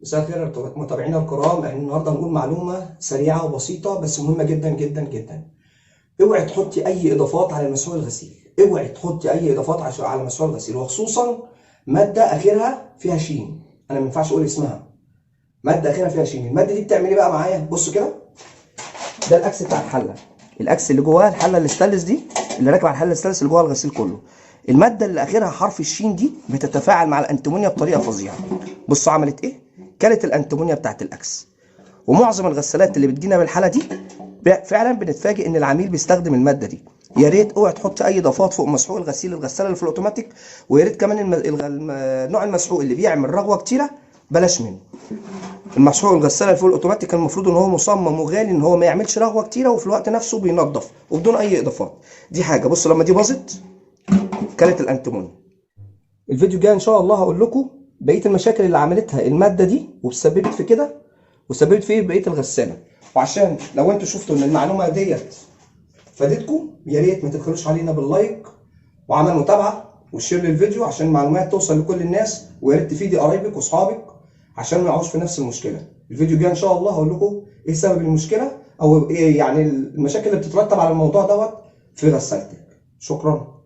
مساء الخير متابعينا الكرام. احنا النهارده هنقول معلومة سريعة وبسيطة بس مهمة جدا جدا جدا. اوعي تحطي اي اضافات على مسحوق الغسيل، اوعي تحطي اي اضافات على مسحوق الغسيل، وخصوصا مادة اخرها فيها شين، انا ما ينفعش اقول اسمها. مادة اخرها فيها شين، المادة دي بتعمل ايه بقى معايا؟ بصوا كده، ده الاكس بتاع الحلة، الاكس اللي جواها الحلة الاستانلس دي، اللي راكب على الحلة الاستانلس اللي جواها الغسيل كله. المادة اللي اخرها حرف الشين دي بتتفاعل مع الانتيمونيا بطريقة فظيعة. بصوا عملت ايه؟ كلت الانتيمونيا بتاعت الاكس. ومعظم الغسالات اللي بتجينا بالحالة دي فعلا بنتفاجئ ان العميل بيستخدم المادة دي. يا ريت اوعي تحط اي اضافات فوق مسحوق الغسيل الغسالة اللي في الاوتوماتيك، ويا ريت كمان نوع المسحوق اللي بيعمل رغوه كتيرة بلاش منه. المسحوق الغسالة اللي فوق الاوتوماتيك المفروض ان هو مصمم وغالي ان هو ما يعملش رغوه كتيرة، وفي الوقت نفسه بينظف وبدون اي اضافات. دي حاجة. بصوا لما دي باظت كلت الانتيمونيا. الفيديو الجاي ان شاء الله هقول لكم بقية المشاكل اللي عملتها المادة دي وسببت في كده وسببت في ايه بقية الغسالة. وعشان لو انتوا شفتوا ان المعلومة ديت فادتكم يا ريت ما تبخلوش علينا بال like وعمل متابعه وال share للفيديو عشان المعلومات توصل لكل الناس، ويا ريت تفيدي قرايبك واصحابك عشان ما يقعوش في نفس المشكلة. الفيديو الجاي ان شاء الله هقول لكم ايه سبب المشكلة او ايه يعني المشاكل اللي بتترتب على الموضوع دوت في غسالتك. شكرا.